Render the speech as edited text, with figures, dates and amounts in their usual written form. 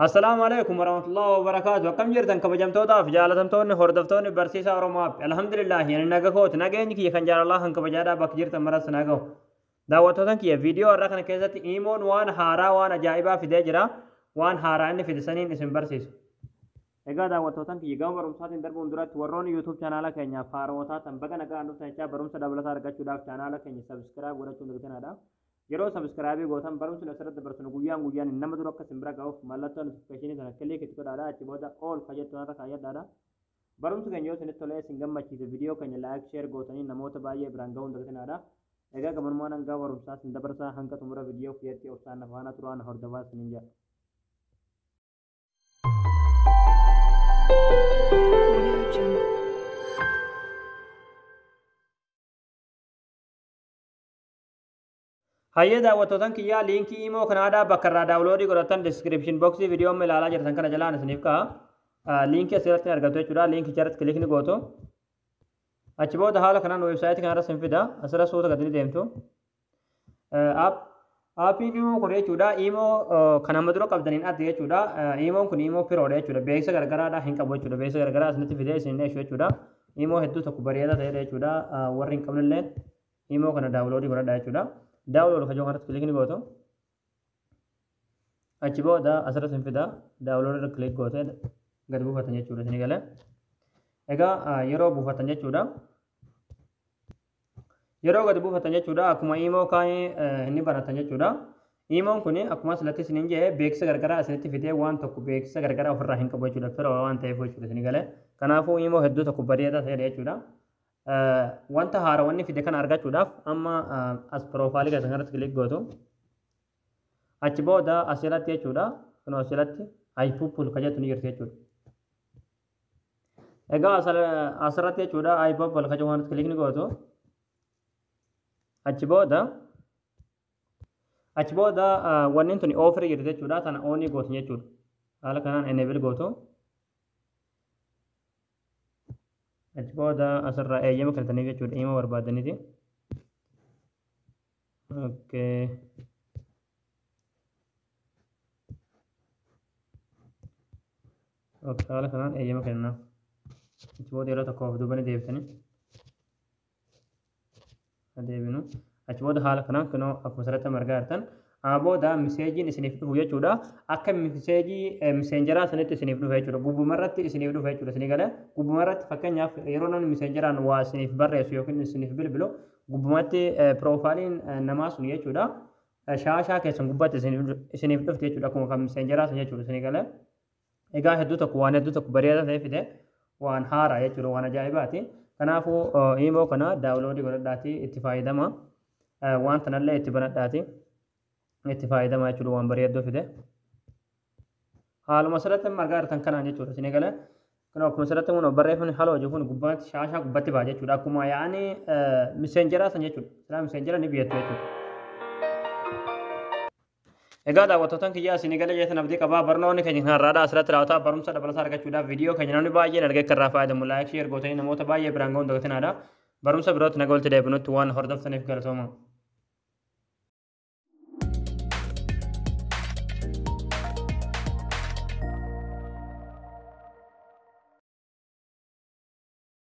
Assalaamu alaikum warahmatullahi wabarakaatu. Akkam jirtan kabajamtootaaf jaalatamtoonni hordoftoonni barsiisaa Oromoo App. Alhamdulillah, ani naga kooti. Nageenyi kiyya kan jaalalaa kan kabajaadhaa bakka jirtan maras na gahu. Daawwattoota kiyya, viidiyoo har'aa kana keessatti Imoon waan haaraa, waan ajaa'ibaa fidee jira. Waan haaraa inni fide saniin isin barsiisu. Egaa daawwattoota kiyya, gama barumsaatiin darbuun duratti warroonni YouTube chaanaala keenyaaf haarawaa taatan baga nagaan dhuftan jechaa, barumsa dabalataa argachuudhaaf chaanaala keenya subscribe godhachuun dagatinaa. Yeroo subscribe gootan barumsi asirratti dabarsinu guyyaan guyyaan nama dura akka isin bira ga'uuf mallattoo notification sana click itti godhaadha. Achi booda all ka jettu irra kaayyadhaadha. Barumsi keenya yoo isinitti tolee isin gammachiise, viidiyoo keenya like, share gootanii namoota baay'ee biraan ga'uun dagatinaadha. Egaa gabanumaan hanga barumsaa isin dabarsaa, hanga xumura viidiyoo kiyyatti obsaan na faana turaa, na hordofaa isiniin jedha. Audio Jungle. Hayyee daawwattootan kiyyaa, liinkii Imo kanaadhaa bakka irraa download godhatan description box viidiyoo amma ilaalaa jirtan kana jalaan isiniif ka'a. Liinkii asirratti argattu jechuudha. Liinkii irratti click ni gootu. Achi booda haala kanaan website kanarra isin fida. Asirra suuta gadi ni deemtu. Aappiin Imo kun jechuudha. Imo kan amma dura qabdaniin adda jechuudha. Imoon kun Imo Prodha jechuudha. Beeksisa gargaraadhaa hin qabu jechuudha. Beeksisa gargaraa isinitti fidee isin dheessu jechuudha. Imo hedduu tokko bareedaa ta'edha jechuudha. Warri hin qabnellee Imo kana download godhadhaa jechuudha. Download ka jedhu kanatti click ni gootu. Achi booda asirratti hin fida. Download irra click gootee gadi buufatan jechuudha isinii galee. Egaa yeroo buufatan jechuudha. Yeroo gadi buufatan jechuudha, akkuma Imo kaanii inni banatan jechuudha. Imoon kun akkuma asirratti isiniin jedhe beeksisa gargaraa isinitti fidee waan tokko beeksisa gargaraa ofirraa hin qabu jechuudha. Pro waan ta'eef jechuudha isinii galee. Kanaafuu Imo hedduu tokko bareedaa ta'edha jechuudha. Wanta haarawwanni fide kana argachuudhaaf amma as profile keessan kanatti click gootu. Achi booda asirratti jechuudha. Kun asirratti iPupul ka jettu ni jirti jechuudha. Egaa asirratti jechuudha iPupul ka jedhu kanatti click ni gootu. Achi booda wanni tuni off irra jirti jechuudha. Tana on gootu jechuudha. Haala kanaan enable gootu. Achi booda asirraa eeyyama kennitaniif jechuudha Imo barbaadaniiti. Okay. Okay, haala kanaan eeyyama kennaaf. Achi booda yeroo tokkoof duuba ni deebitanii. Adeeminu. Achi booda haala kanaan kunoo akkuma asirratti argaa jirtan. Amma booda messageiin isiniif dhufu jechuudha. Akka message Messengeraa sanitti isiniif dhufa jechuudha. Gubbumarratti isiniif dhufa jechuudha. Isinii galee gubbumarratti, fakkeenyaaf yeroo namni Messengeraan waa isiniif barreessu yookiin isiniif bilbilu, gubbumatti profileiin namaa sun jechuudha. Shaashaa keessan gubbaatti isiniif dhufti jechuudha. Akkuma kan Messengeraa sun jechuudha. Isinii galee. Egaa hedduu tokko waan hedduu tokko bareedaa ta'e fide, waan haaraa jechuudha, waan ajaa'ibaati. Kanaafuu Imo kana download godhadhaatii itti fayyadama. Waan kanallee itti banadhaati itti fayyadama jechuudha, waan bareedduu fide. Haaluma asirratti amma argaa jirtan kanaan jechuudha isinii galee. Kun akkuma asirratti kun barreeffamni hello jiru kun gubbaatti shaashaa gubbatti ba'a jechuudha. Akkuma yaa'anii Messengeraa san jechuudha. Silaa Messengera ni biyyattu jechuudha. Egaa daawwattootaan kiyyaa, isinii galee jeetan abdii qabaa. Barnoonni keenya kan har'aadhaa asirratti raawwataa. Barumsa dabalataa argachuudhaaf viidiyoo keenya namni baay'een argee akka irraa fayyadamu like, share gootanii namoota baay'ee biraan ga'uun dagatinaadha. Barumsa birootti naga walitti deebinutti waan hordoftaniif galatooma.